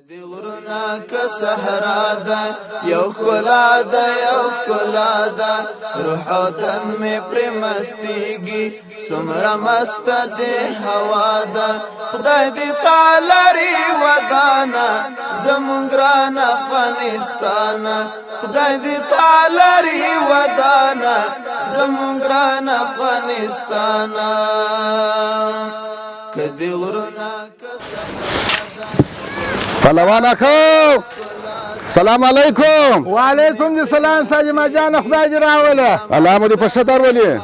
دی غرونه که صحرا ده، یو ښکلا ده، یو ښکلا ده، روح او تن مې پرې مستیږي، څومره مسته دې هوا ده. خدای دې تعالی ودانه زمونږ ګران افغانستان، خدای دې تعالی ودانه زمونږ ګران افغانستان. که دې غرونه که پهلوان اکو، سلام علیکم. وعلیکم دې سلام سلیمه جان، خدای دې راوله. الله مو دې په ښه درولي.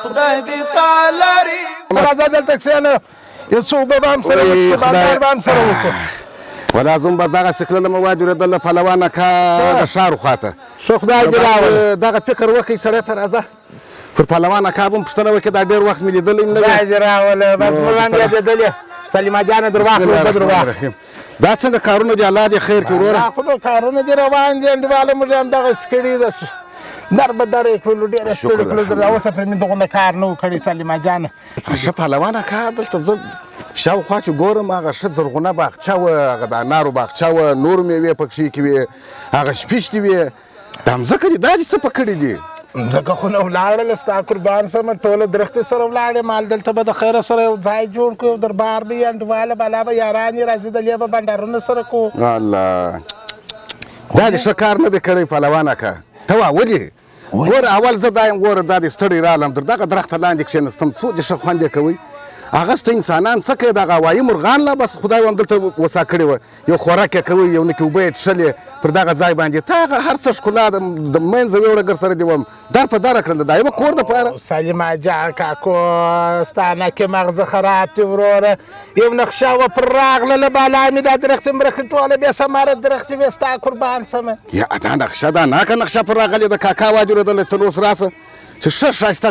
خدای دې تعالی. راځه دلته کښېنه، یو څه اوبه به هم سره وڅښو، بانډار به هم سره وکړو. ولا زم به دغسې کړله مې واورېدله پهلوان اکا د ښار خواته. ښه، خدای دې راوله. دغه فکر وکړئ سړی ته، راځه پر پهلوان اکا به هم پوښتنه وکړي، دا ډېر وخت مې لیدلی هم نه دی. خدای دې راوله، بس موږ هم یادېدلې سلیمه جانه. درواخله اوبه، درواخله. دا څنګه کارونه دي؟ الله دې خیر کړي وروره. دا خو نو کارونه دي روان دي انډیواله، موږ هم دغسې کړي، در به در یې کړلو، ډېره ستړي کړلو، تر اوسه پرې مې دغونه کار نه و کړی سلیمه جانه. ښه پهلوان اکا، دلته زه شاوخوا چې ګورم هغه ښه زرغونه باغچه وه، هغه د انارو باغچه وه، نور مېوې پکښې کې وې، هغه شپیشتې وې، دا مځکه دي دا دې څه په کړي دي؟ مځکه خو نه ولاړله، ستا قربان سمه، ټوله درختې سره ولاړې. مال دلته به د خیره سره یو ځای جوړ کړو، یو دربار به یې انډیواله، بالا به یاران یې راځي، د لې به بنډارونه سره کوو. الله، دا دې ښه کار نه دی کړی پهلوان اکا. ته وا ولې ګوره، اول زه دا یم، ګوره دا دې ستړی رالم، تر دغه درخته لاندې کښېنستم، څو دې ښه خوند یې کوئ. هغه ست انسانان څه کوي؟ دغه هوایي مرغان لا بس خدای هم دلته وسا کړي وه، یو خوراک یې کوي، یو نکې اوبه یې څښلې پر دغه ځای باندې. تا هغه هر څه ښکلا د منځه ویوړه، ګر سره دې وم در په دره کړل د دایمه کور دپاره. سلیمه جان کاکو، ستا نکې مغزه خراب دي وروره. یو نقشه وه پر راغلله، بالا مې دا درختې مرخې ټوله بې ثمره درختې وې، ستا قربان سمه. یا دا نقشه، دا ناکه نقشه پر راغلې ده کاکا، واجورېدله ته اوس راسه چې ښه ښایسته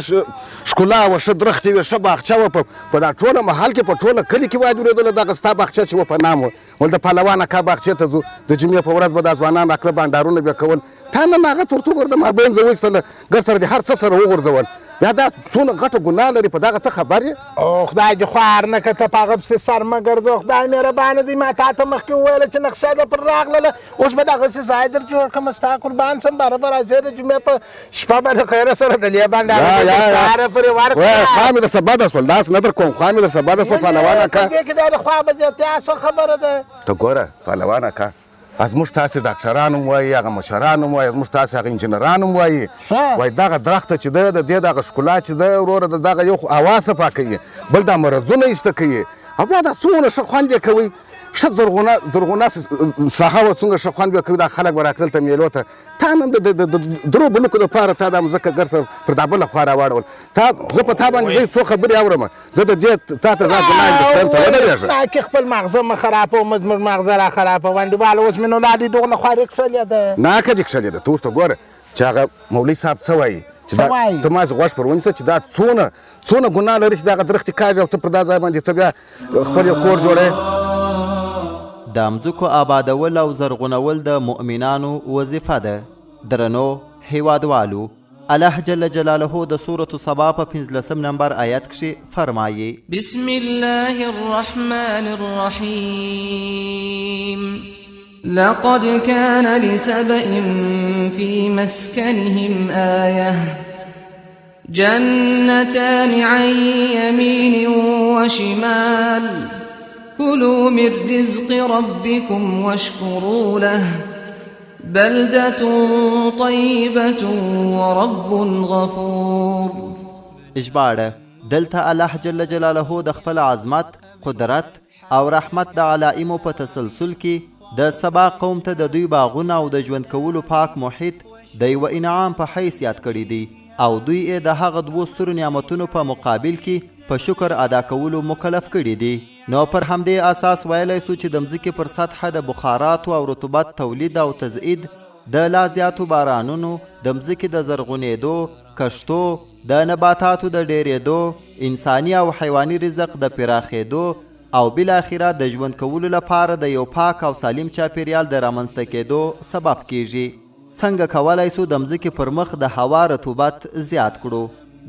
ښکلا وه، ښه درختې وې، ښه باغچه وه په دا ټوله محل کې، په ټوله کلي کې واجورېدله دغه ستا باغچه چې وه په نام وه. ول د پهلوان اکا باغچې ته ځو، د جمعې په ورځ به دا ځوانان راکله بانډارونه به کول. تا نن هغه ترتوګ د مابین زه وایستله، ګر سره دې هر څه سره وغورځول. بیا دا څونه غټه ګناه لري، په دغه ته خبر یې؟ او خدای دې خوار نه که، ته په هغه پسې سر مه ګرځوه، خدای مهربانه دی. ما تا ته مخکې وویله چې نقشه ده پر راغلله، اوس به دغسې ځای در جوړ کړم، ستا قربان سم. باره به راځې د جمعې په شپه به د خیره سره د لې بنډاره پورې ورکړه. خوا مې درسره بده سول، داسې نه در کوم، خوا مې درسره بده سوه پهلوان اکا. په دې کې بیا د خوا بدتیا څه خبره ده؟ ته ګوره پهلوان اکا، زموږ تاسې ډاکټران هم وایي، هغه مشران هم وایي، زموږ تاسې هغه انجینران هم وایي، وایي دغه درخته چې ده، د دې دغه ښکلا چې ده وروره، د دغه یو خو هوا صفا کوي، بل دا مرضونه ایسته کوي، او بیا دا څومره ښه خوند یې کوي، ښه زرغونه زرغونه ساحه وه، څومره ښه خوند به کوي، دا خلک به راتلل ته مېلو ته. تا نن د درو بلوکو دپاره تا دا مځکه ګر سره پر دا بله خوا راواړول. تا زه په تا باندې زه څو خبرې اورم، زه د دې تا ته دا ګناه یم، د ته ودرېږه. تا کې خپل ماغزه مه خرابوه، زموږ ماغزه را خرابوه انډیواله. اوس مې نو لا دې دغونه خواري کښلې ده. ناکه دې کښلې ده. ته ورته ګوره چې هغه مولوي صاحب څه وایي، چې دا ته ما غوږ پر ونیسه چې دا څونه څونه ګناه لري چې دغه درختې کاږي او ته پر دا ځای باندې ته بیا خپل یو کور جوړوې. د مځکو آبادول او زرغونول د مؤمنانو وظیفه ده. درنو هیوادوالو! الله جل جلاله د سورة سبا په پنځلسم نمبر آیت کښې فرمایي. بسم الله الرحمن الرحیم لقد كان لسبإ في مسكنهم آية جنتان عن يمين وشمال كلوا من رزق ربكم واشكروا له بلدة طيبة ورب غفور. ژباړه، دلته الله جل جلاله د خپل عظمت، قدرت او رحمت د علائمو په تسلسل کې د سبا قوم ته د دوی باغونه او د ژوند کولو پاک محیط د یوه انعام په حیث یاد کړي دي او دوی ئې د هغه دوو سترو نعمتونو په مقابل کې په شکر ادا کولو مکلف کړي دي. نو پر همدې اساس ویلی سو چې د مځکې پر سطحه د بخاراتو او رطوبت تولید او تزئید د لا زیاتو بارانونو، د مځکې د زرغونېدو، کښتو، د نباتاتو د ډېرېدو، انساني او حیواني رزق د پراخېدو او بالاخره د ژوند کولو لپاره د یو پاک او سالم چاپېریال د رامنځته کېدو سبب کېږي. څنګه کولای شو د مځکې پر مخ د هوا رطوبت زیات کړو؟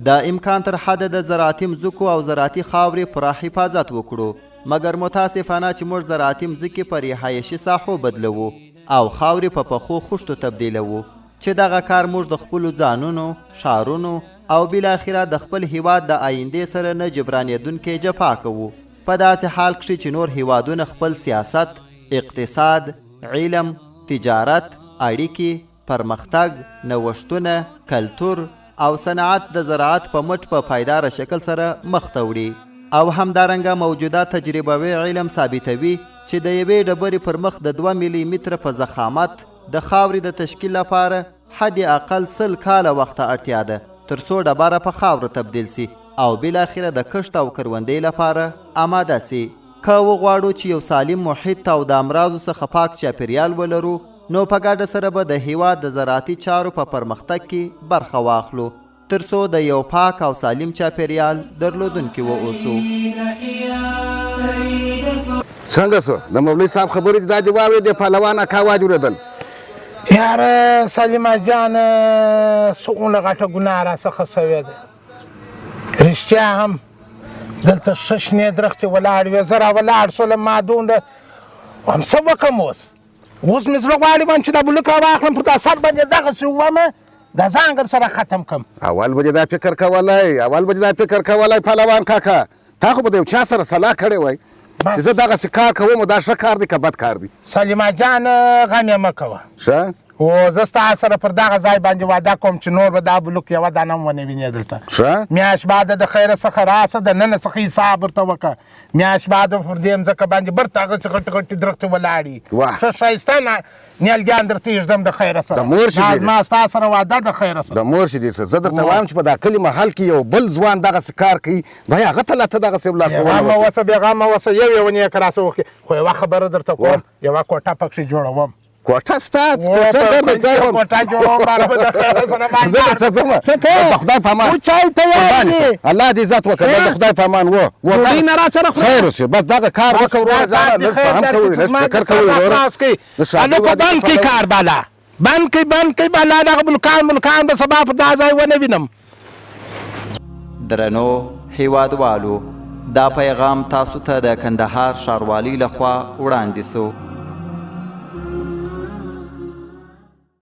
د امکان تر حده د زراعتي مځکو او زراعتي خاورې پوره حفاظت وکړو. مګر متاسفانه چې موږ زراعتي مځکې په رهایشي ساحو بدلوو او خاورې په پخو خښتو تبدیلوو چې دغه کار موږ د خپلو ځانونو، ښارونو او بالاخره د خپل هیواد د آیندې سره نه جبرانیدونکې جفا کوو. په داسې حال کښې چې نور هیوادونه خپل سیاست، اقتصاد، علم، تجارت، اړیکې، پرمختګ، نوښتونه، کلتور او صنعت د زراعت په مټ په پایداره شکل سره مخته وړي. او همدارنګه موجوده تجربوي علم ثابتوي چې د یوې ډبرې پر مخ د 2 ملي متره په ضخامت د خاورې د تشکیل لپاره حد اقل 100 کاله وخت ته اړتیا ده تر څو ډبره په خاوره تبدیل سي او بالاخره د کښت او کروندې لپاره آماده سي. که وغواړو چې یو سالم محیط او د امراضو څخه پاک چاپیریال ولرو نو په ګډه سره به د هیواد د زراعتي چارو په پرمختګ کې برخه واخلو تر څو د یو پاک او سالم چاپیریال درلودونکي و اوسو. څنګه سو د مولوی صاحب خبرې دې دا دې واورېدې پهلوان اکا واورېدل. یاره سلیمه جانه څومره غټه ګناه راڅخه سوې ده رښتیا هم دلته ښه شنې درختې ولاړې وې زه راولاړ سولم ما دومره هم څه وکړم اوس اوس مې زړه غواړي وایم چې دا بلوک راواخلم پر دا سر باندې دغسې ووهم دا ځان ګر سره ختم کم. اول به دې دا فکر کولای اول به دې دا فکر کولای پهلوان کاکا تا خو به د یو چا سره سلا کړې وای چې زه دغسې کار کوم دا ښه کار دی که بد کار دی. سلیمه جانه غم یې مه کوه. ښه. او زه ستا سره پر دغه ځای باندې وعده کوم چې نور به دا بلوک یوه دانه هم ونه وینې دلته. ښه. میاشت بعد د خیره څخه راسه د ننه څخه حساب ورته وکړه. میاشت بعد به پر دې مځکه باندې برته هغسې غټې غټې درختې ولاړې ښه ښایسته نیالګیان درته ایږدم د خیره سره د مور شیدې دا زما ستا سره وعده د خیره سره د مور شیدې سره زه درته وایم چې په دا کلي محل کې یو بل ځوان دغسې کار کوي بیا هغه ته لا ته دغسې لارښوونه وکړې بېغمه وسه بېغمه وسه یو یو نیک راسه وکړي خو یوه خبره درته کوم یوه کوټه پکښې جوړوم کوټه ستا کوټه در د ځای وم کوټه جوړوم باره به د خیره سره زه درته ځم څه کوې د خدای په امان و چای تیار دی الله دې عزت وکړه د خدای په امان و و ډوډۍ نه راسره خوره خیر اوسې بس دغه کار وکړه وروره ځانه لږ فهم کوئ لږ فکر کوئ وروره هلکو بند کړئ کار بالا بند کړئ بند کړئ بالا دغه ملکان ملکان به سبا پر دا ځای ونه وینم. درنو هیوادوالو! دا پیغام تاسو ته د کندهار ښاروالۍ له خوا وړاندې سو.